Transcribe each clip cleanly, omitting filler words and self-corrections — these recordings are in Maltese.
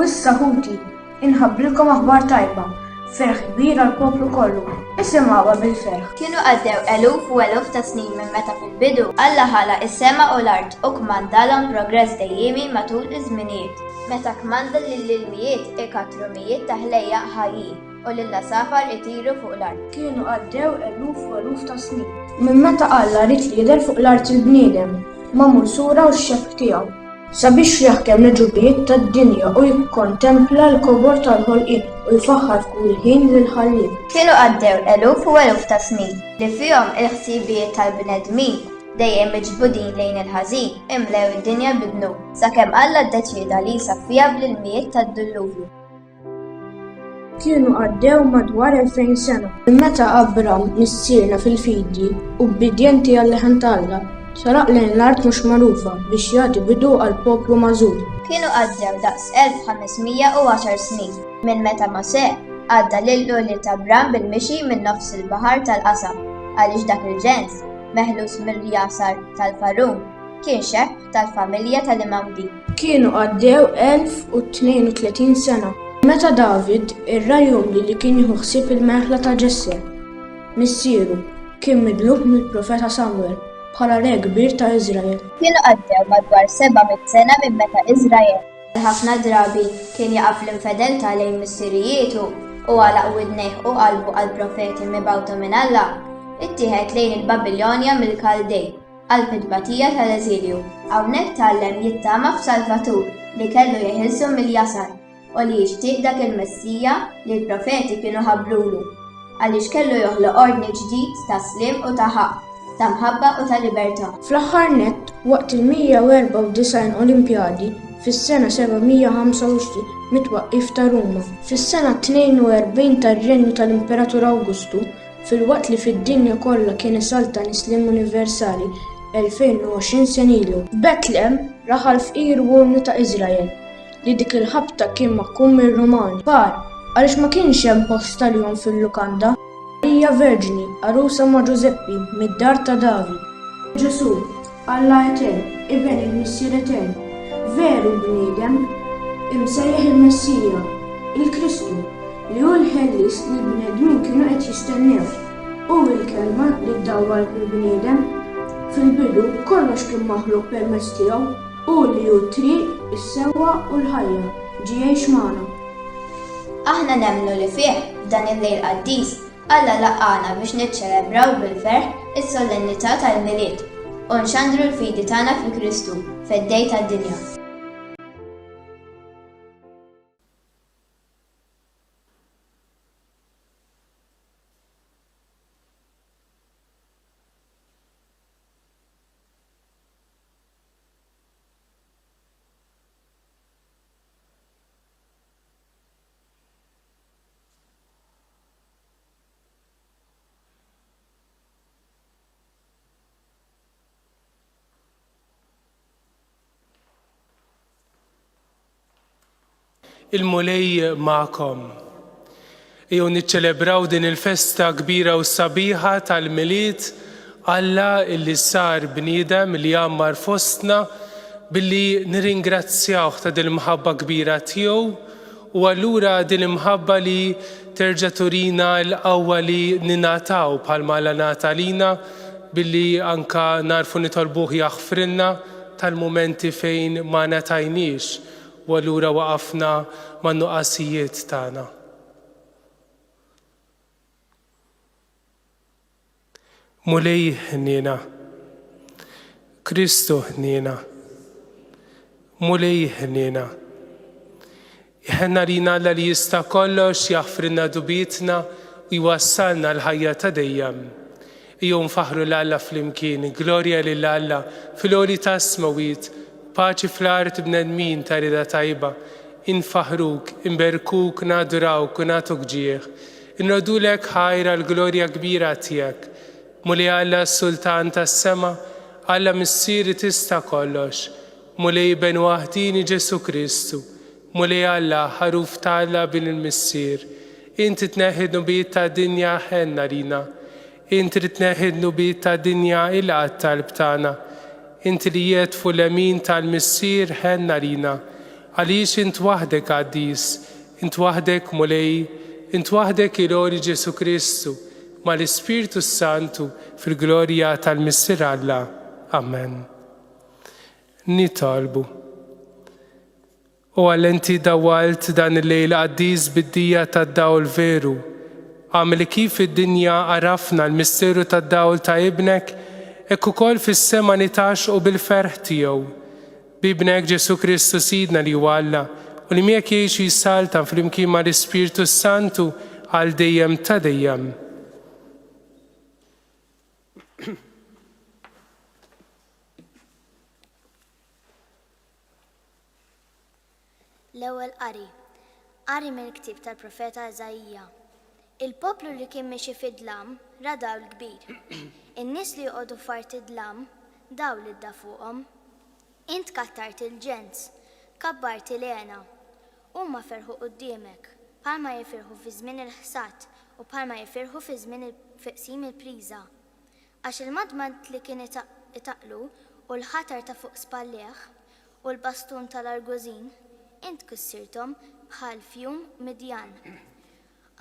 issa ħuti, inħabbrilkom aħbar tajba, ferħ kbir għall-poplu kollu. Isimgħuha bil-ferħ. Kienu għaddew eluf u eluf ta' snin minn meta fil-bidu Alla ħalaq is-sema u l-art u kmandalhom progress dejjiemi matul iż-żminijiet. Meta kmanda lill-ilmijiet ikattru mijiet ta' ħlejjaq ħajjin u lill-għasafar itiru fuq l-art. Kienu għaddew eluf u eluf ta' snin minn meta Alla ried li jidher fuq l-art il-bniedem, magħmul sura u x-xebh tiegħu. Sabiex jaħkem l-għeġubijiet tad-dinja u jikkontempla l-kobor tal-ħolqien u jfaħħar f'kull ħin lill-Ħallieq. Kienu għaddew eluf u eluf ta' snin li fihom il-ħsibijiet tal-bnedmin, dejjem miġbudin lejn il-ħażin, imlew id-dinja bid-dnub, sakemm Alla ddeċieda li jsaffiha bl-ilmijiet tad-dulluvju. Kienu għaddew madwar 2000 sena minn meta Abram, missierna fil-fidi, ubbidjenti għal-leħen ta' Alla, telaq lejn l-art mhux magħrufa biex jagħti bidu għal poplu magħżul. Kienu għaddew daqs 1510 snin minn meta Mosè għadda lil ulied Abram bil-mixi minn nofs il-baħar tal-qasab, għaliex dak il-ġens, meħlus mill-jasar tal-Fargħun, kien xebh tal-familja tal-Imgħammdin. Kienu għaddew 1032 sena meta David, ir-ragħaj umli li kien jieħu ħsieb il-merħla ta' Ġesse, missieru, kien midluk mill-profeta Samwel bħala re kbir ta' Iżrael. Kienu għaddew madwar 700 sena minn meta Iżrael, li ħafna drabi kien jaqa' fl-infedeltà lejn missirijietu u għalaq widnejh u qalbu għall-profeti mibgħuta minn Alla, ittieħed lejn il-Babilonja mill-Kaldej. qalb it-tbatija tal-eżilju. Hawnhekk tgħallem jittama f'Salvatur li kellu jeħilsu mill-jasar u li jixtieq dak il-Messija li l-profeti kienu ħabbrulu, għaliex kellu joħloq ordni ġdid ta' sliem u ta' ħaqq, ta' mħabba u ta' libertà. Fl-aħħar nett, waqt il-194 Olimpjadi, fis-sena 725 mit-twaqqif ta' Ruma, fis-sena 42 tar-renju tal-Imperatur Awgustu, Filwaqt li fid-dinja kollha kien isaltan is-sliem universali 2020 sena ilu. F'Betlem, raħal fqir u umli ta' Iżrael, li dik il-ħabta kien maħkum mir-Rumani. Far, għaliex ma kienx hemm post għalihom fil-lukanda. Marija Verġni, għarusa ma' Ġużeppi, mid-dar ta' David. Ġesù, Alla etern, Iben il-Missier etern, veru bniedem, imsejjaħ il-Messija, il-Kristu, li hu l-Ħellies li l-bnedmin kienu qed jistennew. Hu l-Kelma li ddawwal kull bniedem. Fil-bidu kollox kien maħluq permezz tiegħu, hu li hu t-triq, is-sewwa u l-ħajja, ġie jgħix magħna. Aħna nemmnu li fih, f'dan il-lejl qaddis, Alla laqgħana biex niċċelebraw bil-ferħ is-solennità tal-Milied u nxandru l-fidi tagħna fi Kristu, Feddej tad-dinja. Il-Mulej magħkom. Ejjew niċċelebraw din il-festa kbira u sabiħa tal-Milied, Alla illi sar bniedem li għammar fostna billi nirringrazzjawh ta' din l-imħabba kbira tiegħu U allura din l-imħabba li terġa' turina l-qawwa li ningħataw bħalma Alla ngħata lina billi anke nagħrfu nitolbuh jaħfrilna tal-mumenti fejn ma ngħatajniex u allura waqafna man-nuqqasijiet tagħna. Mulej ħniena. Kristu ħniena. Mulej ħniena. Iħenn għalina Alla li jista' kollox, jaħfrilna dubietna u jwassalna l-ħajja ta' dejjem. Ejjew nfaħħru 'l Alla flimkien, glorja lil Alla fil-għoli tas-smewwiet, paċi fl-art bnedmin ta' rieda tajba. Infaħħruk, inberkuk, nadurawk u nagħtuk ġieħ. Inroddulek ħajr għall-glorja kbira tiegħek. Mulej Alla s-Sultan tas-sema, Alla Missier li tista' kollox, Mulej Iben waħdieni Ġesù Kristu, Mulej Alla, Ħaruf ta' Alla Bin il-Missier, Inti tneħħi d-dnubiet tad-dinja ħenn għalina. Inti li tneħħi d-dnubiet tad-dinja ilqa' t-talb tagħna. Inti li qiegħed fuq l-lemin tal-Missier ħenn għalina. Għaliex int waħdek qaddis, int waħdek Mulej, int waħdek il-Għoli Ġesù Kristu, mal-Ispirtu s-Santu, fil-glorja tal-Missier Alla. Amen. Nitolbu. O Alla inti dawwalt dan il-lejl qaddis bid-dija tad-dawl veru. Agħmel li kif fid-dinja għarafna l-misteru tad-dawl ta' Ibnek, hekk ukoll fis-sema nitgħaxxqu bil-ferħ tiegħu. B'Ibnek Ġesù Kristu Sidna li huwa Alla, u li miegħek jgħix u jsaltan flimkien mal-Ispirtu s-Santu għal dejjem ta' dejjem. L-Ewwel Qari Qari mill-ktieb tal-profeta Iżaija. Il-poplu li kien miexi fid-dlam ra dawl kbir. In-nies li joqogħdu f'art id-dlam, dawl idda fuqhom. Int kattart il-ġens, kabbart il-hena. Huma ferħu quddiemek, bħalma jifirħu fi żmien il-ħsad u bħalma jifirħu fi żmien fi qsim il-priża. Għax il-madmad li kien itaqqlu u l-ħatar ta' fuq spallejh u l-bastun tal-argużin, int kissirthom bħal f'jum Midjan.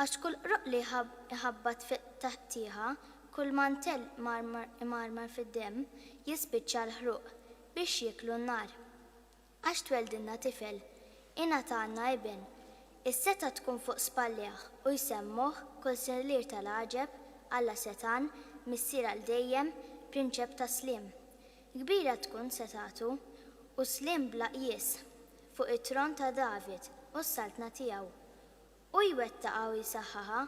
Għax kull qroq li jħabbat fit-taqtigħa, kull mantell imgħarmar fid-demm, jispiċċa l-ħruq, biex jieklu n-nar. Għax tweldilna tifel, ingħatalna iben, is-setgħa tkun fuq spallejh u jsemmuh Kunsillier tal-Għaġeb, Alla Setgħan, Missier għal Dejjem, Prinċep tas-Sliem. Kbira tkun setgħatu, u sliem bla qjies, fuq it-tron ta' David u s-saltna tiegħu. Hu jwettaqha u jsaħħaħha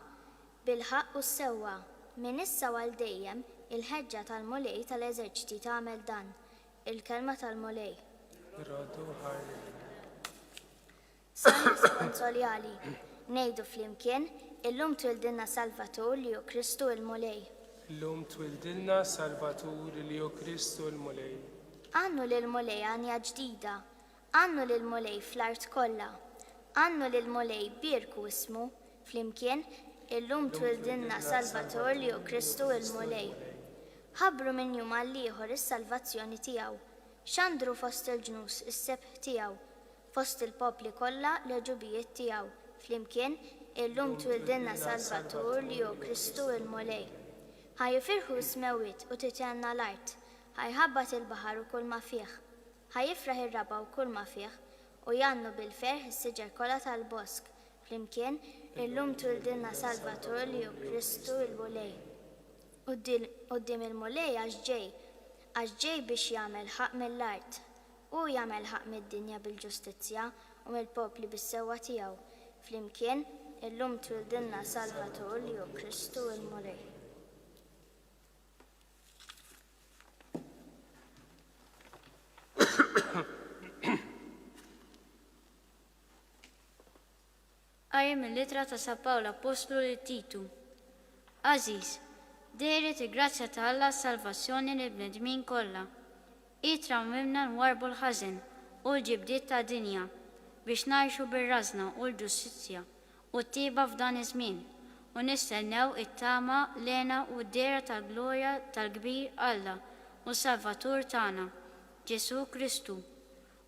bil-ħaqq u s-sewwa, minn issa u għal dejjem, il-ħeġġa tal-Mulej tal-eżerċti tagħmel dan. Il-Kelma tal-Mulej. Irroddu ħajr lil Alla. Salm Responsoljali, Ngħidu flimkien, Illum twildilna Salvatur li hu Kristu il-Mulej. Illum twildilna Salvatur li hu Kristu l-Mulej. Għannu lill-Mulej għanja ġdida, għannu lill-Mulej fl-art kollha. Għannu lill-Mulej, bierku ismu, flimkien, Illum twildilna Salvatur li hu Kristu il-Mulej. Ħabbru minn jum għall-ieħor is-salvazzjoni tiegħu. Xandru fost il-ġnus is-sebħ tiegħu, fost il-popli kollha l-għeġubijiet tiegħu. Flimkien, Illum twildilna Salvatur li hu Kristu il-Mulej. Ħa jifirħu s-smewwiet u tithenna l-art, ħa jħabbat il-baħar u kulma fih, ħa jifraħ ir-raba' u kulma fih, u jgħannu bil-ferħ is-siġar kollha tal-bosk. Flimkien, Illum twildilna Salvatur li hu Kristu il-Mulej. Quddiem il-Mulej għax ġej, għax ġej biex jagħmel ħaqq mill-art. Hu jagħmel ħaqq mid-dinja bil-ġustizzja u mill-popli bis-sewwa tiegħu. Flimkien, illum twildilna Salvatur li hu Kristu l-Mulej. Qari mill-Ittra ta' San Pawl Appostlu lil Titu. Għażiż, dehret il-grazzja ta' Alla għas-salvazzjoni lill-bnedmin kollha. Hi trawwimna nwarrbu l-ħażen u l-ġibdiet tad-dinja, biex ngħixu bir-rażna u l-ġustizzja u t-tjieba f'dan iż-żmien, u nistennew it-tama, l-hena u d-dehra tal-glorja tal-kbir Alla u Salvatur tagħna, Ġesù Kristu.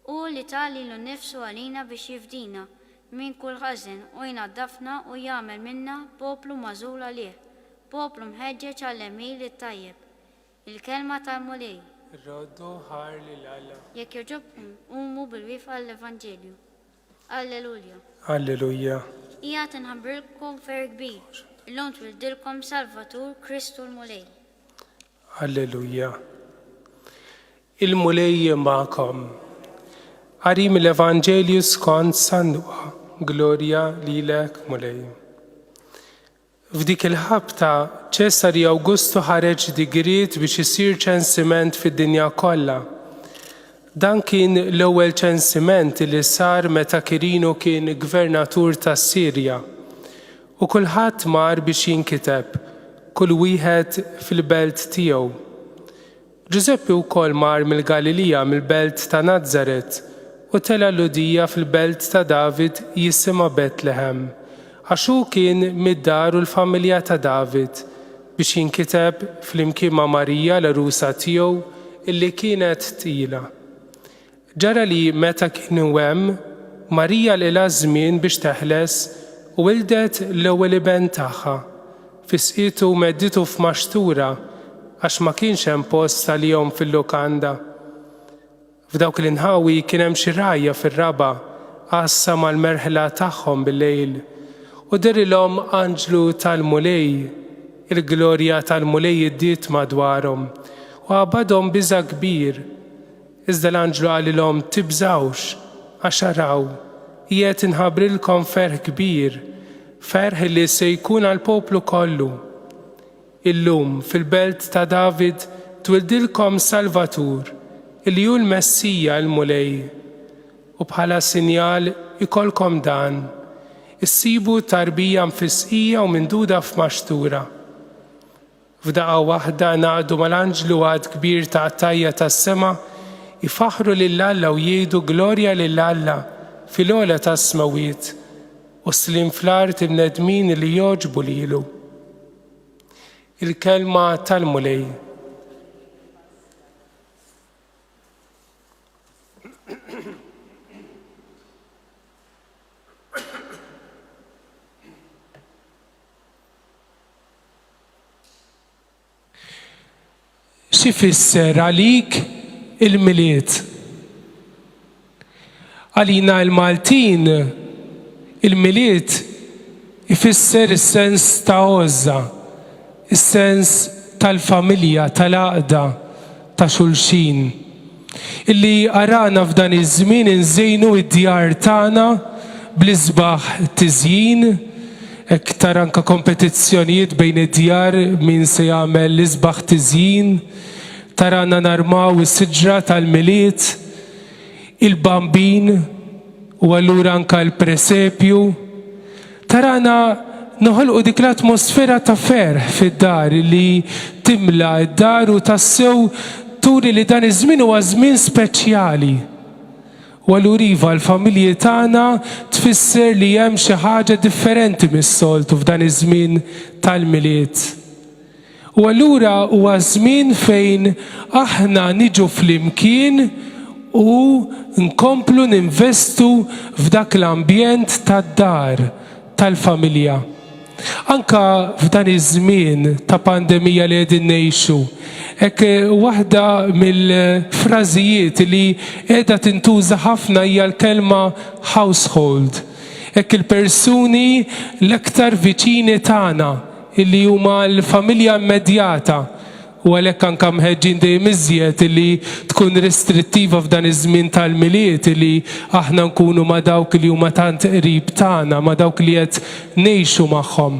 Hu li ta lilu nnifsu għalina biex jifdina minn kull ħażen u jnaddafna u jagħmel minna poplu magħżul għalih, poplu mħeġġeġ għall-għemil it-tajjeb. Il-Kelma tal-Mulej. Roddu ħajr lil Alla. Jekk jogħġobkom, qumu bil-wieqfa għall-Evanġelju. Alleluja. Alleluja. Qiegħed inħabbrilkom ferħ kbir, illum twildilkom Salvatur, Kristu l-Mulej. Alleluja. Il-Mulej magħkom. Qari mill-Evanġelju skont San Luqa. Glorja lilek, Mulej. F'dik il-ħabta, Ċesari Awgustu ħareġ digriet biex isir ċensiment fid-dinja kollha. Dan kien l-ewwel ċensiment li sar meta Kirinu kien gvernatur tas-Sirja. U kulħadd mar biex jinkiteb, kull wieħed fil-belt tiegħu. Ġużeppi wkoll mar mill-Galilija, mill-belt ta' Nazaret, u tela' l-Lhudija fil-belt ta' David jisimha Betlehem, għax hu kien mid-dar u l-familja ta' David, biex jinkiteb flimkien ma' Marija l-għarusa tiegħu illi kienet tqila. Ġara li meta kienu hemm. Marija lilha ż-żmien biex teħles u wildet l-ewwel iben tagħha. Fisqitu u medditu f'maxtura għax ma kienx hemm post għalihom fil-lukanda. F'dawk l-inħawi kien hemm xi rgħajja fir-raba' għassa mal-merħla tagħhom bil-lejl, u dehrilhom anġlu tal-Mulej, il-glorja tal-Mulej iddiet madwarhom, u qabadhom biża' kbir. Iżda l-anġlu qalilhom, Tibżgħux, għax araw, qiegħed inħabbrilkom ferħ kbir, ferħ li se jkun għall-poplu kollu. Illum, fil-belt ta' David, twildilkom Salvatur, li hu l-Messija, il-Mulej. U bħala sinjal ikollkom dan, issibu tarbija mfisqija u minduda f'maxtura. F'daqqa waħda ngħaqdu mal-anġlu għadd kbir ta' qtajja' tas-sema, ifaħħru lil Alla u jgħidu Glorja lil Alla fil-ogħla tas-smewwiet, u sliem fl-art il-bnedmin li jogħġbu lilu. Il-Kelma tal-Mulej. X'ifisser għalik il-Milied? Għalina l-Maltin, il-Milied ifisser is-sens ta' għożża, is-sens tal-familja, tal-għaqda, ta' xulxin. Illi arana f'dan iż-żmien inżejnu d-djar tagħna bl-isbaħ tiżjin, hekk tara anke kompetizzjonijiet bejn id-djar min se jagħmel l-isbaħ tiżjin, tarana narmaw is-siġra tal-Milied, il-Bambin u allura anke l-presepju. Tarana noħolqu dik l-atmosfera ta' ferħ fid-dar li timla d-dar u tassew turi li dan iż-żmien huwa żmien speċjali. U allura iva l-familji tagħna tfisser li hemm xi ħaġa differenti mis-soltu f'dan iż-żmien tal-Milied. U allura huwa żmien fejn aħna niġu flimkien u nkomplu ninvestu f'dak l-ambjent tad-dar, tal-familja. Anke f'dan iż-żmien ta' pandemija li qegħdin ngħixu, hekk waħda mill-frażijiet li qiegħda tintuża ħafna hija l-kelma household. Hekk il-persuni l-aktar viċini tagħna, illi huma l-familja immedjata u għalhekk anke mħeġġin dejjem iżjed illi tkun restrittiva f'dan iż-żmien tal-Milied illi aħna nkunu ma' dawk li huma tant qrib tagħna, ma' dawk li qed ngħixu magħhom.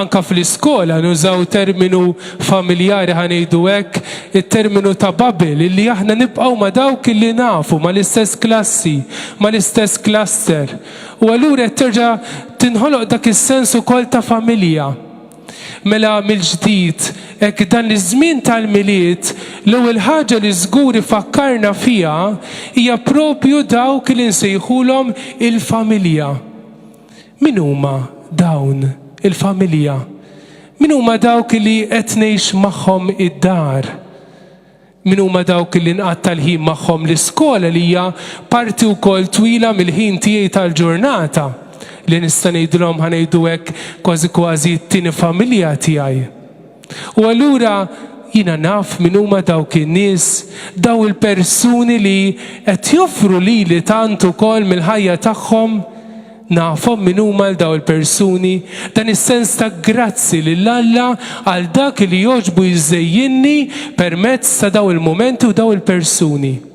Anke fl-iskola nużaw terminu familjari ħa ngħidu hekk, it-terminu ta' bubble illi aħna nibqgħu ma' dawk illi nafu, mal-istess klassi, mal-istess cluster. U allura qed terġa' tinħoloq dak is-sens ukoll ta' familja. Mela mill-ġdid, hekk dan iż-żmien tal-Milied, l-ewwel ħaġa li żgur ifakkarna fiha hija propju dawk li nsejħulhom il-familja. Min huma dawn il-familja? Min huma dawk li qed ngħix magħhom id-dar? Min huma dawk li nqatta' l-ħin magħhom l-iskola li hija parti wkoll twila mill-ħin tiegħi tal-ġurnata li nista' ngħidilhom ħa ngħidu hekk kważi kważi t-tieni familja tiegħi. U allura jiena naf min huma dawk in-nies, dawn il-persuni li qed joffru lili tant ukoll mill-ħajja tagħhom. Nafhom min huma 'l dawn il-persuni, dan is-sens ta' grazzi lil Alla għal dak li jogħġbu jżejjinni permezz ta' dawn il-mumenti u dawn il-persuni.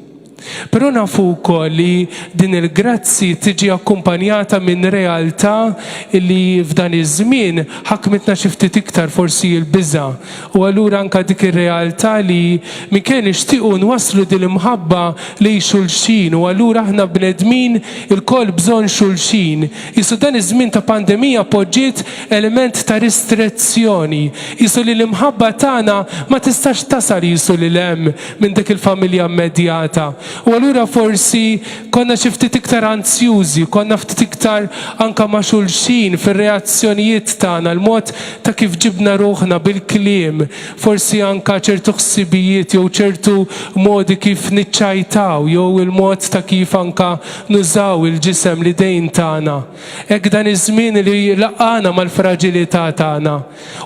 Però nafu wkoll li din il-grazzi tiġi akkumpanjata minn realtà li f'dan iż-żmien ħakmitna xi ftit iktar forsi l-biża' u allura anke dik ir-realtà li minkejja nixtiequ nwasslu din l-imħabba lejn xulxin u allura aħna bnedmin ilkoll bżonn xulxin. Qisu dan iż-żmien ta' pandemija poġġiet element ta' ristrezzjoni, qisu li l-imħabba tagħna ma tistax tasal qisu lil hemm minn dik il-familja immedjata. U allura forsi konna xi ftit iktar anzjużi, konna ftit iktar anke ma' xulxin fir-reazzjonijiet tagħna, l-mod ta' kif ġibna ruħna bil-kliem, forsi anke ċertu ħsibijiet jew ċertu modi kif niċċajtaw jew il-mod ta' kif anke nużaw il-ġisem, l-idejn tagħna. Hekk dan iż-żmien li laqqagħna mal-fraġilità tagħna.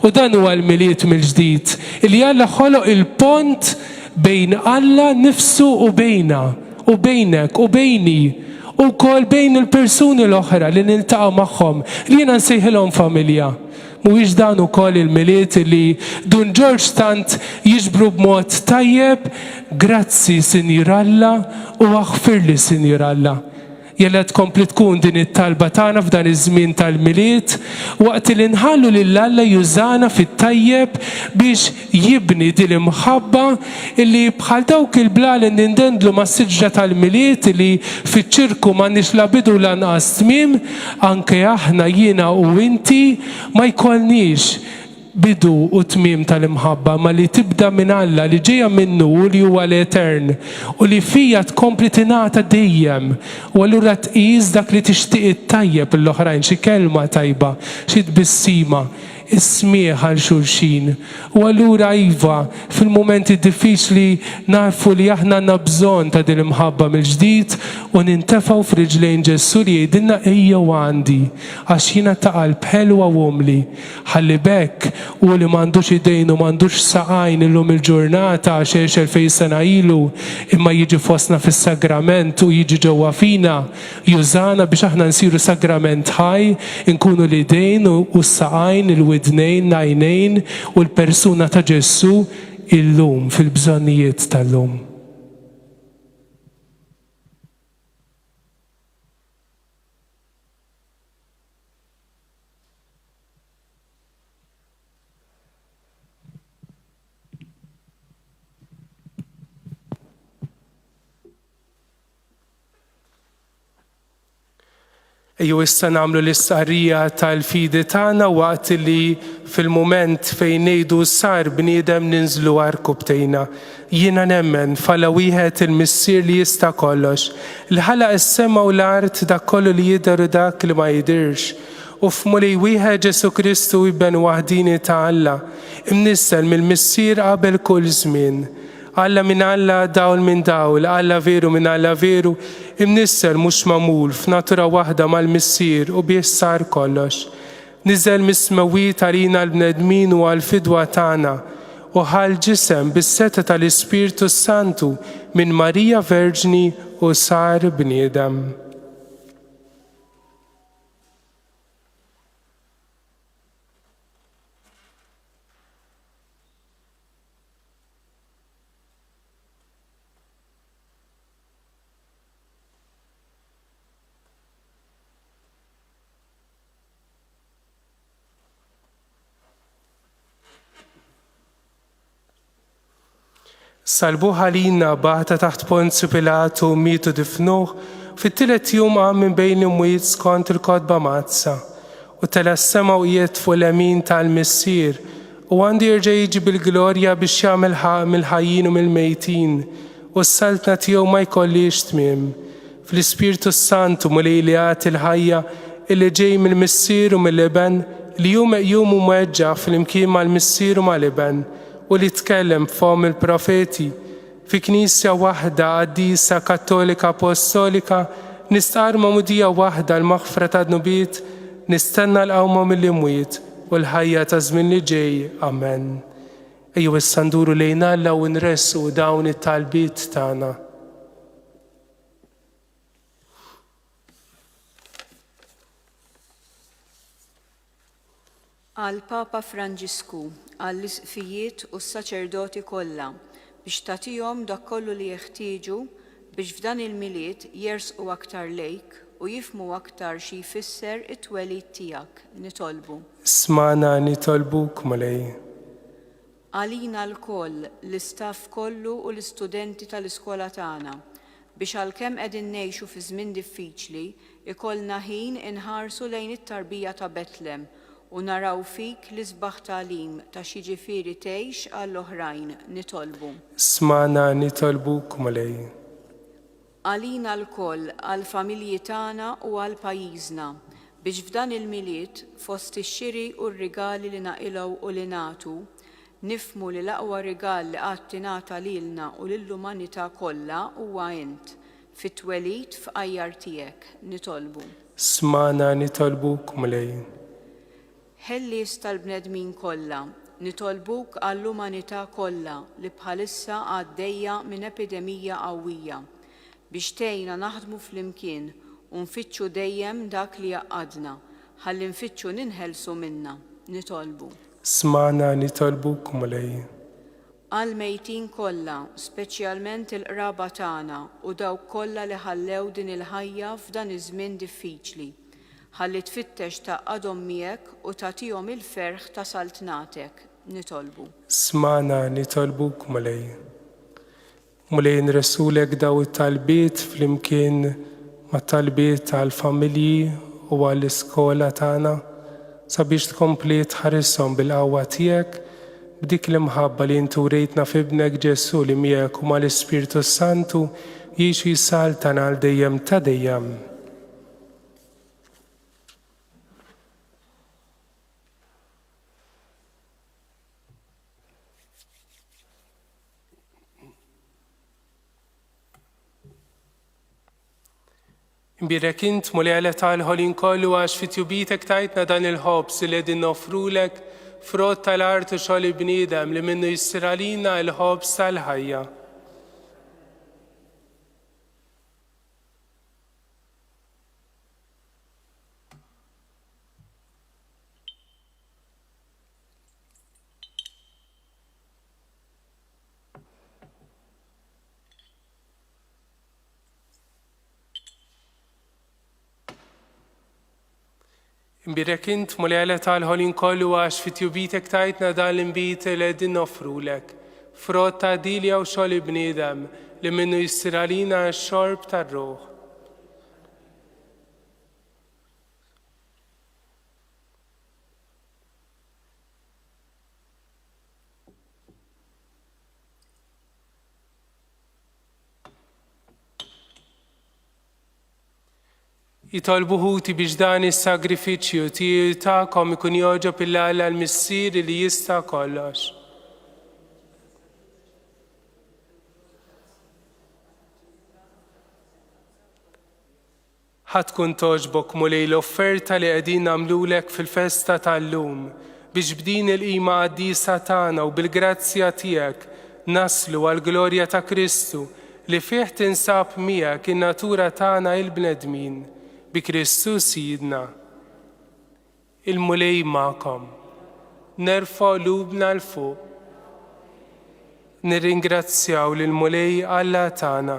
U dan huwa l-Milied mill-ġdid, li Alla ħoloq il-pont bejn Alla nnifsu u bejna, u bejnek, u bejni, u wkoll bejn il-persuni l-oħra li niltaqa' magħhom, li jiena nsejħilhom familja. Mhuwiex dan ukoll il-Milied li Dun Ġorġ tant jiġbru b'mod tajjeb? Grazzi, Sinjur Alla, u aħfirli, Sinjur Alla. Jalla tkompli tkun din it-talba tagħna f'dan iż-żmien tal-Milied, waqt li nħallu lil Alla jużana fit-tajjeb biex jibni din l-imħabba li bħal dawk il-blalen li ndendlu mas-siġra tal-Milied li fiċ-ċirku m'għandniex la bidu u lanqas tmiem, anke aħna jiena u inti ma jkollniex bidu u tmiem tal-imħabba, imma li tibda minn Alla, li ġejja minnu u li huwa l-Etern, u li fija tkompli tingħata dejjem. U allura tqis dak li tixtieq it-tajjeb lill-oħrajn, xi kelma tajba, xi tbissima, is-smigħ għal xulxin. U allura iva, fil-mumenti diffiċli nagħrfu li aħna għandna bżonn ta' din l-imħabba mill-ġdid u nintefgħu f'riġlejn Ġesù li jgħidilna ejjew għandi, għax jiena ta' qalb ħelwa u umli. Ħalli b'hekk, hu li m'għandux idejn u m'għandux saqajn illum il-ġurnata għax għex 2000 sena ilu, imma jiġi fostna fis-sagrament u jiġi ġewwa fina, jużana biex aħna nsiru sagrament ħaj, inkunu l-idejn u s-saqajn, il-widnejn, l-għajnejn u l-persuna ta' Ġesù illum fil-bżonnijiet tal-lum. Ejjew issa nagħmlu l-istqarrija tal-fidi tagħna waqt li fil-mument fejn ngħidu sar bniedem ninżlu għarkupptejna. Jiena nemmen f'Alla wieħed il-Missier li jista' kollox, li ħalaq is-sema u l-art dak kollu li jidher u dak li ma jidhirx, u f'Mulej wieħed Ġesù Kristu Iben waħdieni ta' Alla, imnissel mill-Missier qabel kull żmien. Alla minn Alla, dawl minn dawl, Alla veru minn Alla veru, imnissel mhux magħmul, f'natura waħda mal-Missier u bih sar kollox. Niżel mis-smewwiet għalina l-bnedmin u għall-fidwa tagħna, u ħa l-ġisem bis-setgħa tal-Ispirtu s-Santu minn Marija Verġni u sar bniedem. Salbuh għalina, bagħatha taħt Ponzju Pilatu, miet u difnuh, fit-tielet jum qam minn bejn l-imwiet skont il-Kotba Mqaddsa, u tela' s-sema u qiegħed fuq l-lemin tal-Missier, u għandu jerġa' jiġi bil-glorja biex jagħmel ħaqq mill-ħajjin u mill-mejtin, u s-saltna tiegħu ma jkollhiex tmiem. Fl-Ispirtu s-Santu, Mulej li jagħti l-ħajja, illi ġej mill-Missier u mill-Iben, li hu meqjum u mweġġa' flimkien mal-Missier u mal-Iben, u li tkellem b'fomm il-profeti, fi Knisja waħda, qaddisa, kattolika, apostolika, nistqarr magħmudija waħda għall-maħfra tad-dnubiet, nistenna l-qawma mill-imwiet u l-ħajja taż-żmien li ġej. Amen. Ejjew issa nduru lejn Alla u nressqu dawn it-talbiet tagħna. Għall-Papa Franġisku, għall-Isqfijiet u s-saċerdoti kollha biex tagħtihom dak kollu li jeħtieġu biex f'dan il-Milied jersqu aktar lejk u jifhmu aktar xi jfisser it-twelid tiegħek. Nitolbu. Smagħna nitolbuk, Mulej. Għalina lkoll, l-istaff kollu u l-istudenti tal-iskola tagħna, biex għalkemm qegħdin ngħixu fi żmien diffiċli, ikollna ħin inħarsu lejn it-tarbija ta' Betlem u naraw fik l-isbaħ tagħlim ta' x'jiġifieri tgħix għall-oħrajn. Nitolbu. Smagħna nitolbuk, Mulej. Għalina lkoll, għall-familji tagħna u għal pajjiżna, biex f'dan il-Milied, fost ix-xiri u r-rigali li naqilgħu u li nagħtu, nifhmu li l-aqwa rigal li qatt ingħata lilna u lill-umanità kollha huwa int, fit-twelid fqajjar tiegħek. Nitolbu. Smagħna nitolbuk, Mulej. Ħellies tal-bnedmin kollha, nitolbuk għall-umanità kollha li bħalissa għaddejja minn epidemija qawwija, biex tgħinna naħdmu flimkien u nfittxu dejjem dak li jgħaqqadna, ħalli nfittxu ninħelsu minnha. Nitolbu. Smagħna nitolbuk, Mulej. Għall-mejtin kollha, speċjalment il-qraba tagħna u dawk kollha li ħallew din il-ħajja f'dan iż-żmien diffiċli, ħalli tfittex tgħaqqadhom miegħek u tagħtihom il-ferħ ta' saltnatek. Nitolbu. Smagħna nitolbuk, Mulej. Mulej nressulek daw it-talbiet flimkien mat-talbiet għall-familji u għall-iskola tagħna sabiex tkompli tħarishom bil-qawwa tiegħek b'dik l-imħabba li int urejtna f'Ibnek Ġesù li miegħek u mal-Ispirtu s-Santu jgħix u jsaltan għal dejjem ta' dejjem. Imbierek int, Mulej Alla tal-ħolqien kollu, għax fi tjubitek tajtna dan il-ħobż li qegħdin noffrulek, frott tal-art u xogħol il-bniedem li minnu jsir għalina l-ħobż tal-ħajja. Imbierek int, Mulej Alla tal-ħolqien kollu, għax fi tjubitek tajtna dan l-inbid li qegħdin noffrulek, frott ta' dilja u xogħol il-bniedem li minnu jsir għalina x-xorb tar-ruħ. Itolbu ħuti biex dan is-sagrifiċċju tiegħi u tagħkom ikun jogħġob 'il Alla l-Missier li jista' kollox. Ħa tkun togħġbok, Mulej, l-offerta li qegħdin nagħmlulek fil-festa tal-lum, biex b'din il-qima qaddisa tagħna u bil-grazzja tiegħek naslu għall-glorja ta' Kristu, li fih tinsab miegħek in-natura tagħna il-bnedmin, bi Kristu Sidna. Il-Mulej magħkom. Nerfgħu qlubna 'l fuq. Nirringrazzjaw lill-Mulej Alla tagħna.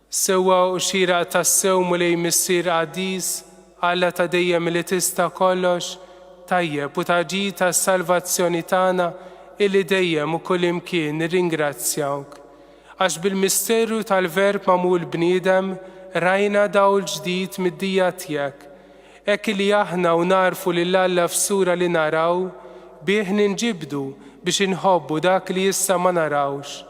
Sewwa u xieraq tassew, Mulej Missier qaddis, Alla ta' dejjem li tista' kollox, tajjeb u ta' ġid għas-salvazzjoni tagħna illi dejjem u kullimkien nirringrazzjawk. Għax bil-misteru tal-Verb magħmul bniedem rajna dawl ġdid mid-dija tiegħek, hekk illi aħna u nagħrfu lil Alla f'sura li naraw, bih ninġibdu biex inħobbu dak li issa ma narawx.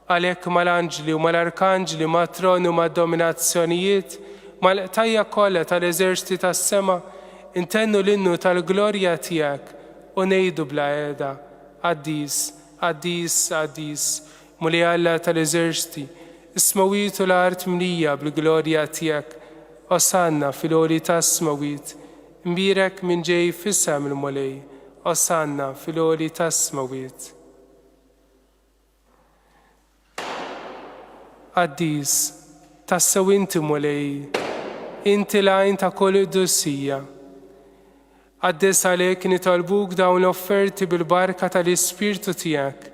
Għalhekk mal-anġli u mal-arkanġli, mat-troni u mad-dominazzjonijiet, mal-qtajja' kollha tal-eżerċti tas-sema, intennu l-innu tal-glorja tiegħek u ngħidu bla heda, Qaddis, qaddis, qaddis, Mulej Alla tal-eżerċti, is-smewwiet u l-art mlija bil-glorja tiegħek. Osanna fil-għoli tas-smewwiet. Imbierek min ġej f'isem il-Mulej. Osanna fil-għoli tas-smewwiet. Qaddis, tassew inti Mulej, inti l-għajn ta' kull qdusija. Qaddes għalhekk nitolbuk dawn l-offerti bil-barka tal-Ispirtu tiegħek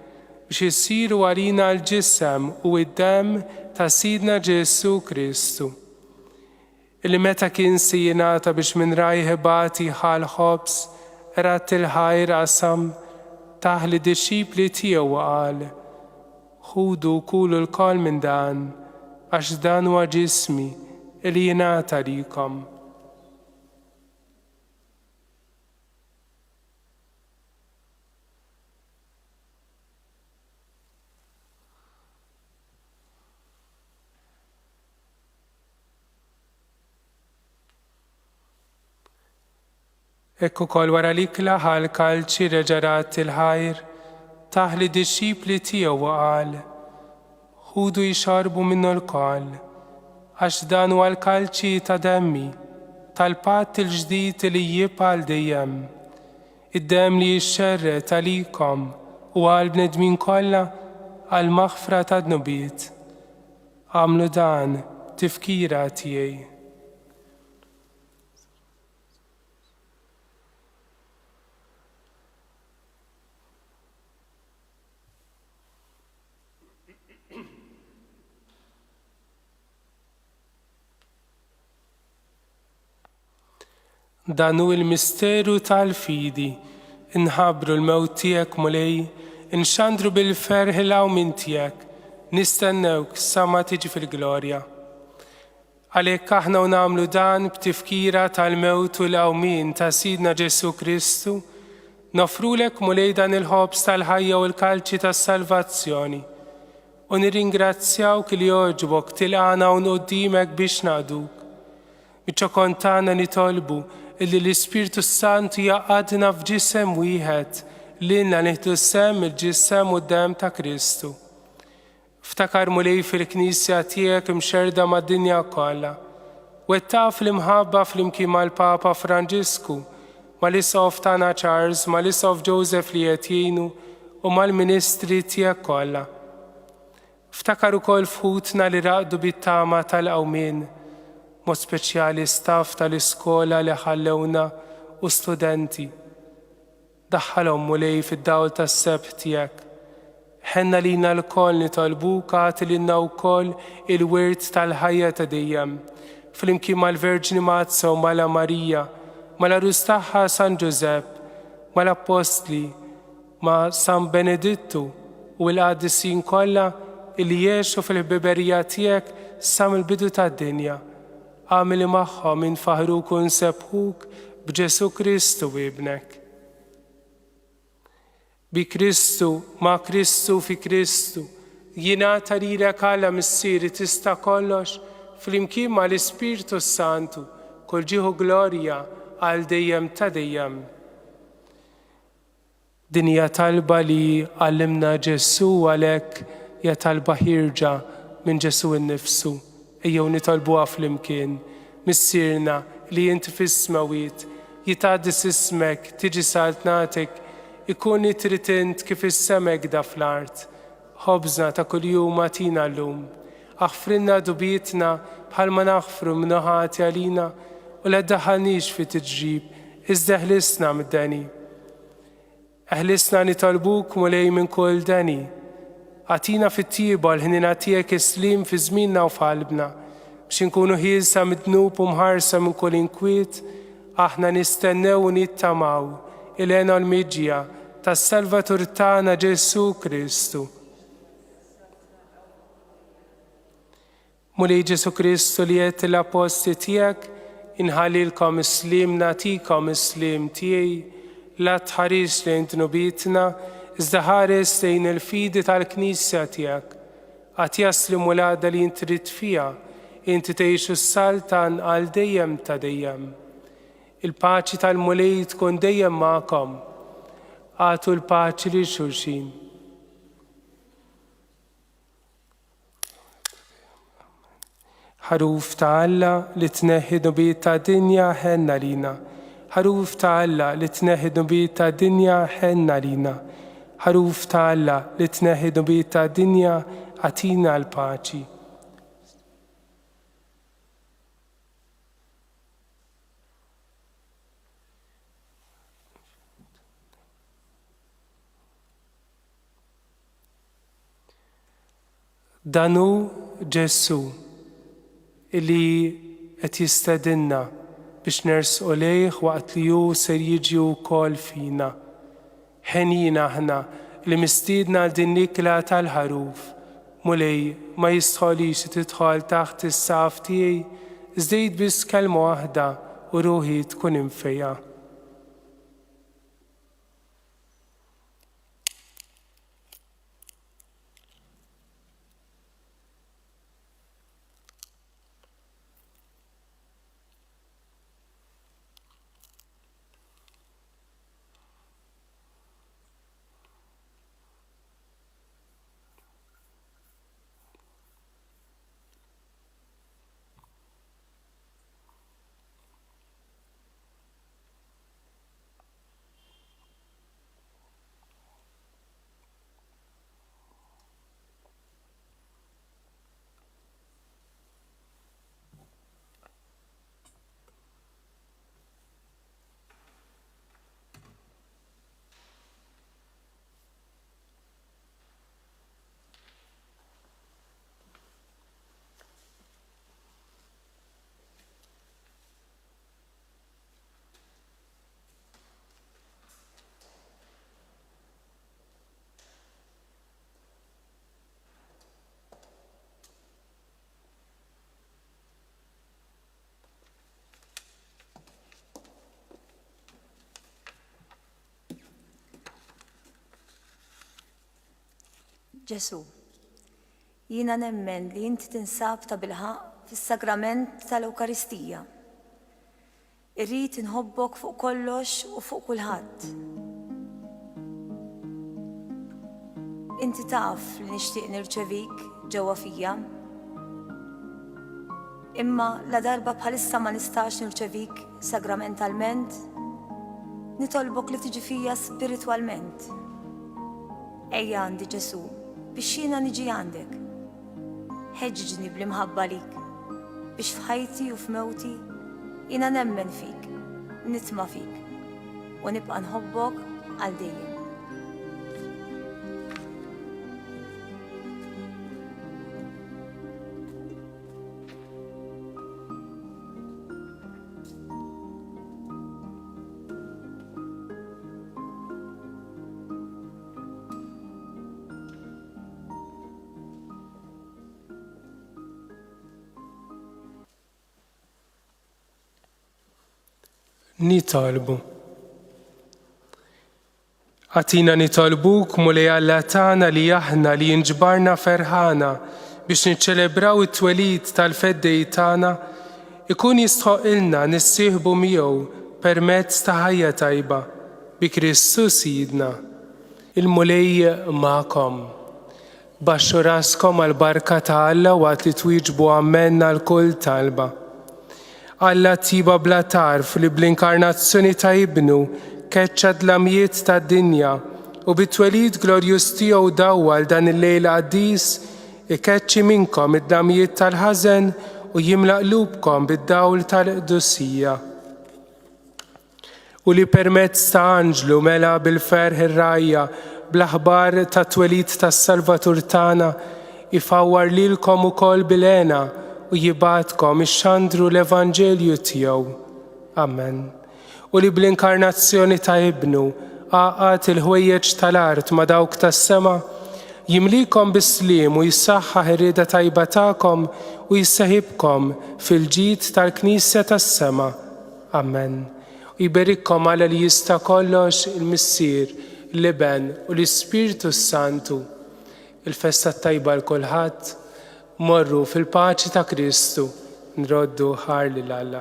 biex isiru għalina l-ġisem u d-demm ta' Sidna Ġesù Kristu. Illi meta kien se jingħata biex minn rajh ibati ħa l-ħobż, radd il-ħajr, qasam, tah lid-dixxipli tiegħu u qal, Ħudu u kulu lkoll minn dan, għax dan huwa ġismi, illi jingħata għalikom. Hekk ukoll wara l-ikla ħa l-kalċi reġa' radd il-ħajr, tah lid-dixxipli tiegħu u qal, Ħudu ixorbu minnu lkoll, għax dan huwa l-kalċi ta' demmi, tal-patt il-ġdid li jibqa' għal dejjem. Id-demm li jixxerred għalikom u għall-bnedmin kollha għall-maħfra tad-dnubiet. Agħmlu dan b'tifkira tiegħi. Dan hu l-misteru tal-fidi. Inħabbru l-mewt tiegħek, Mulej, inxandru bil-ferħ il-qawmien tiegħek, nistennewk sa ma tiġi fil-glorja. Għalhekk aħna u nagħmlu dan b'tifkira tal-mewt u l-qawmien ta' Sidna Ġesù Kristu, noffrulek Mulej dan il-ħobż tal-ħajja u l-kalċi tas-salvazzjoni, u nirringrazzjawk li għoġbok tilqagħna hawn quddiemek biex naqduk. Miċ-ċokon tagħna nitolbu illi l-Ispirtu s-Santu jgħaqqadna f'ġisem wieħed, lilna nieħdu sehem mill-ġisem u d-demm ta' Kristu. Ftakar Mulej fil-Knisja tiegħek imxerrda mad-dinja kollha. Wettaqha fl-imħabba flimkien mal-Papa Franġisku, mal-Isqof tagħna Charles, mal-Isqof Joseph li qed jgħinu u mal-ministri tiegħek kollha. Ftakar ukoll f'ħutna li raqdu bit-tama tal-qawmien, mod speċjali staff tal-iskola li ħallewna u studenti. Daħħalhom, Mulej, fid-dawl tas-sebħ tiegħek. Ħenn għalina lkoll nitolbuk agħti lilna wkoll il-wirt tal-ħajja ta' dejjem, flimkien mal-Verġni Mgħaddsa u mala Marija, mal-għarus tagħha San Ġużepp, mal-Appostli, ma' San Benedittu u l-qaddisin kollha illi għexu fil-ħbiberija tiegħek sa mill-bidu tad-dinja. Agħmel li magħhom infaħħruk u nsebbħuk b'Ġesù Kristu Ibnek. Bi Kristu, ma' Kristu, fi Kristu, jingħata lilek Alla Missier li tista' kollox, flimkien ma' l-Ispirtu s-Santu, kull ġieħ u glorja għal dejjem ta' dejjem. Din hija talba li għallimna Ġesù għalhekk hija talba ħierġa minn Ġesù innifsu. Ejjew nitolbuha flimkien. Missierna li int fis-smewwiet, jitqaddes ismek, tiġi saltnatek, ikun li trid int kif is-sema hekda fl-art. Ħobżna ta' kuljum agħtina llum. Aħfrilna dubietna bħalma naħfru min hu ħati għalina, u la ddaħħalniex fi tiġrib, iżda eħlisna mid-deni. Eħlisna nitolbuk, Mulej, minn kull deni. Agħtina fit-tjieba u l-ħniena tiegħek is-sliem fi żmienna u f'qalbna, biex inkunu ħielsa mid-dnub u mħarsa minn kull inkwiet, aħna nistennew u nittamaw il-hena u l-miġja tas-Salvatur tagħna Ġesù Kristu. Mulej Ġesù Kristu li għedt lill-appostli tiegħek, Inħallilkom is-sliem nagħtikom is-sliem tiegħi, la tħarisx lejn dnubietna, iżda ħares lejn il-fidi tal-Knisja tiegħek. Agħtiha s-sliem u l-għaqda li int trid fiha, inti tgħix u ssaltan għal dejjem ta' dejjem. Il-paċi tal-Mulej tkun dejjem magħkom. Agħtu l-paċi lil xulxin. Ħaruf ta' Alla li tneħħi dnubiet ta' dinja ħenn għalina. Ħaruf ta' Alla li tneħħi dnubiet ta' dinja ħenn għalina. Ħaruf ta' Alla li tneħħi dnubiet ta' dinja agħtina l-paċi. Dan hu Ġesù li qed jistedinna biex nersqu lejh waqt li hu ser jiġi wkoll fina. Henjin aħna li mistiedna għal din l-ikla tal-Ħaruf. Mulej, ma jistħoqlix li tidħol taħt is-saqaf tiegħi, iżda għid biss kelma waħda u ruħi tkun imfejqa. Ġesù, jiena nemmen li inti tinsab tabilħaqq fis-Sagrament tal-Ewkaristija. Irrid inħobbok fuq kollox u fuq kulħadd. Inti taf li nixtieq nirċevik ġewwa fija. Imma ladarba bħalissa ma nistax nirċevik sagramentalment, nitolbok li tiġi fija spiritwalment. Ejja għandi Ġesù biex jiena niġi għandek. Ħeġġiġni bl-imħabba għalik, biex f'ħajti u f'mewti jiena nemmen fik, nitma' fik, u nibqa' nħobbok għal dejjem. Nitolbu. Agħtina nitolbuk, Mulej Alla tagħna li aħna li inġbarna ferħana biex niċċelebraw it-twelid tal-Feddej tagħna, ikun jistħoqqilna nissieħbu miegħu permezz ta' ħajja tajba, bi Kristu Sidna. Il-Mulej magħkom. Baxxu raskom għall-barka ta' Alla waqt li twieġbu Ammen għal kull talba. Alla t-tjieba bla tarf li bl-inkarnazzjoni ta' Ibnu keċċa d-dlamijiet tad-dinja u bit-twelid glorjuż tiegħu dawwal dan il-lejl qaddis, ikeċċi minnkom id-dlamijiet tal-ħażen u jimla qlubkom bid-dawl tal-qdusija. U li permezz ta' anġlu mela bil-ferħ ir-rgħajja bl-aħbar tat-twelid tas-Salvatur tagħna, ifawwar lilkom ukoll bil-hena u jibgħatkom ixxandru l-evanġelju tiegħu. Amen. U li bl-inkarnazzjoni ta' Ibnu għaqqad il-ħwejjeġ tal-art ma' dawk tas-sema, jimlikom bis-sliem u jsaħħaħ ir-rieda tajba tagħkom u jseħibkom fil-ġid tal-Knisja tas-sema. Amen. U jberikkom Alla li jista' kollox, il-Missier, l-Iben u l-Ispirtu s-Santu. Il-festa t-tajba 'l kulħadd. Morru fil-paċi ta' Kristu, nroddu ħajr lil Alla.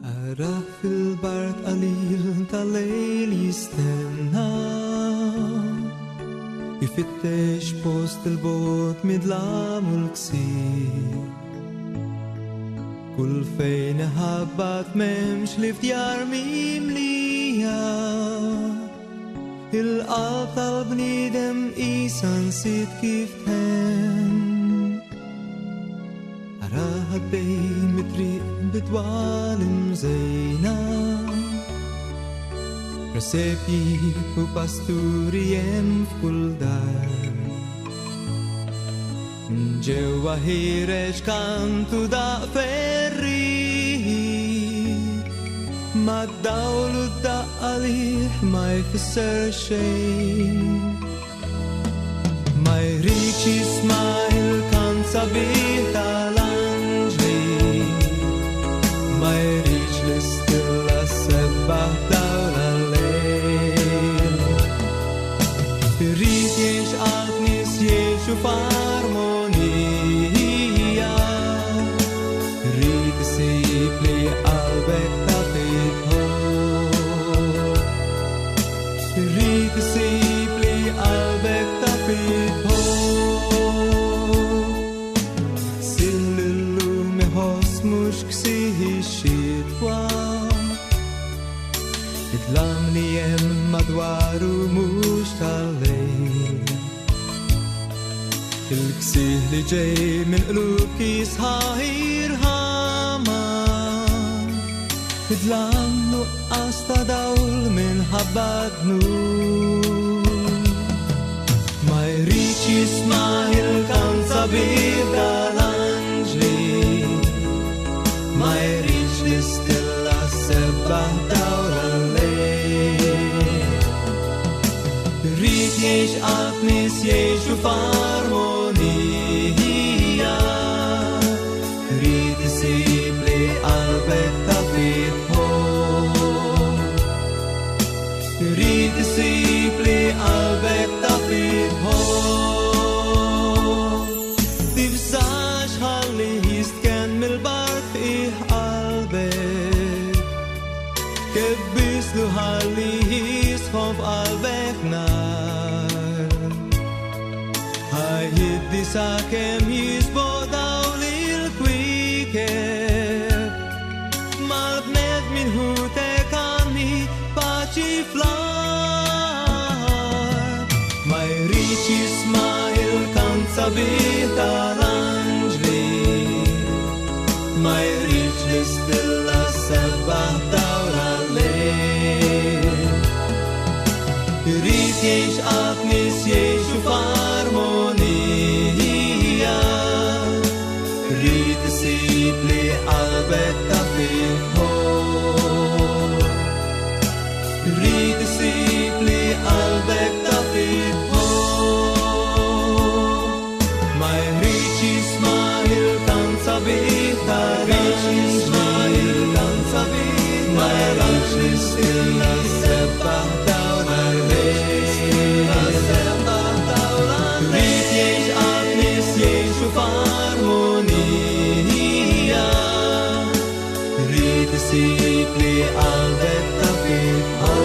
Ara fil-bard qalil tal-lejl jistenna Ifittex post il-bot midlam u l-ksir Kull fejn iħabbat memx li fdjar mimlija Il-qalb tal-bniedem qisha nsiet kif tħenn. Araha għaddej mit-triq bidwal imżejna. Presepji u pasturi hemm f'kull dar. Minn ġewwa ħiereġ kantu daq ferrieħi. Mad-dawl u d-daqq għalih ma jfisser xejn. Ma jridx jisma' il-kant sabiħ tal-anġli. Ma jridx l-istilla ssebbaħ dawl għal-lejl. Irrid jgħix qalb nies jgħixu f'armonija. Irrid isib li qalbek taf itħobb. Irrid isib li qalbek taf itħobb. Ksih li llum iħoss mhux ksih ix-xitwa. Id-dlam li hemm madwaru mhux tal-lejl. Il-ksieħ li ġej minn qlub kisħa irħama. Id-dlam nuqqas ta' dawl minħabba dnub. Ma jridx jisma' il-kant sabiħ tal-anġli. Ma jridx l-istilla ssebbaħ dawl għal-lejl. Irrid jgħix qalb nies jgħixu f'armonija. Irrid isib li qalbek taf itħobb. Kebbislu ħalli jisħon f'qalbek nar. Ħajjiddi sakemm jisboq dawl il-kwiekeb. Mal-bnedmin ħutek għanni paċi fl-art. Ma jridx jisma' il-kant sabiħ tal-anġli. Ma jridx l-istilla ssebbaħ dawl għal-lejl. Irid jgħix qalb nies jgħixu f'armonija. Irid isib li qalbek taf ħobb. Irid isib li qalbek taf ħobb. Ma jridx jisma' il-kant sabiħ tal-anġli. Il-kant sabiħ ma jridx l-istilla ssebbaħ dawl għal-lejl. Irid jgħix qalb nies jgħixu f'armonija. Irid isib li qalbek taf ħobb.